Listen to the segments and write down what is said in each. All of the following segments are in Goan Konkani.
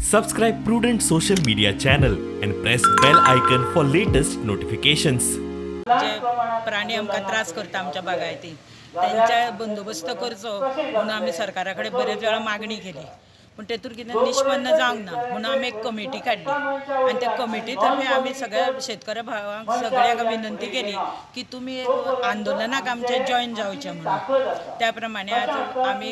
Subscribe Prudent social media channel and press bell icon for latest notifications. जे प्राणी आमकां त्रास करता आमच्या बागायतीन, तेंच्या बंदोबस्त करचो म्हणून आमी सरकारा कडेन बरेच वेळा मागणी केली, पूण तेतूर कितें निश्पन्न जावंक ना. म्हणून आमी एक कमिटी काडली आनी त्या कमिटी तर्फे आमी सगळ्या शेतकऱ्या भावांक सगळ्यांक विनंती केली की तुमी आंदोलनाक आमच्या जॉयन जावचें म्हणून. त्या प्रमाणे आज आमी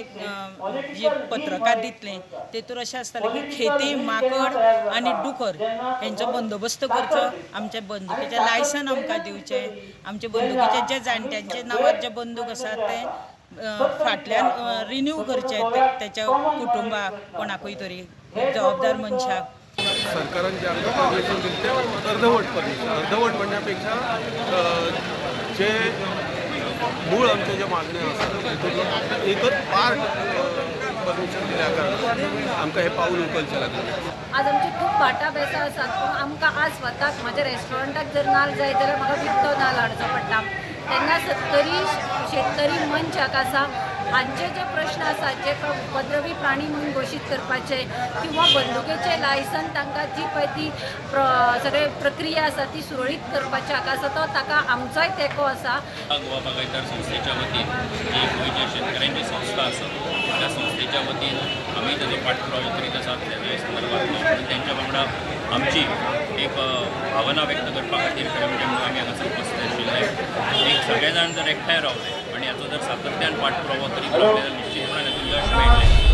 जी पत्रकार दितले, तेतूर अशें आसतलें की खेती, माकड आनी डुकर हेंचो बंदोबस्त करचो, आमच्या बंदुकेचें लायसन आमकां दिवचें, आमचे बंदुकेचे जे जाणट्यांचे नांवार जे बंदूक आसात ते फाटल्यान रिन्यू करचे, तेच्या कुटुंबाक कोणाकूय तरी जबाबदार मनशाक. सरकारान जे आमकां परमिशन दिलें तें अर्दवट परमिशन. अर्दवट म्हणण्यापेक्षा जे मूळ आमचे जे मागण्यो आसा तितूंतलो फक्त एकच पार्ट परमिशन दिल्या कारणान आमकां हें पावल उखलचें लागलें. आज आमची खूब भाटां बेसां आसात, पूण आमकां आज स्वताक म्हाज्या रेस्टॉरंटाक जर नाल जाय जाल्यार म्हाका विकतो नाल हाडचो पडटा. तेन्ना सत्तरी शेतकरी मंच हाका आसा, हांचे जे प्रश्न आसात, जे उपद्रवी प्राणी म्हणून घोशीत करपाचे किंवा बंदुकेचे लायसन तांकां जी पळय ती सगळे प्रक्रिया आसा ती सुरळीत करपाची हाका आसा, तो ताका आमचोय तेंको आसा. गोवा बागायतदार संस्थेच्या वतीन, जी गोंयच्या शेतकऱ्यांची संस्था आसा, त्या संस्थेच्या वतीन आमी ताजो पाठपुरावा करीत आसात तेज्या संदर्भांतलो. आनी तेंच्या वांगडा आमची एक भावना व्यक्त करपा खातीर खरें म्हणजे म्हणून आमी हांगासर उपस्थित आशिल्ले. एक सगळे जाण जर एकठांय रावले आनी हाचो जर सातत्यान पाठपुरावो करीत रावले जाल्यार निश्चितपणान हातूंत यश मेळटलें.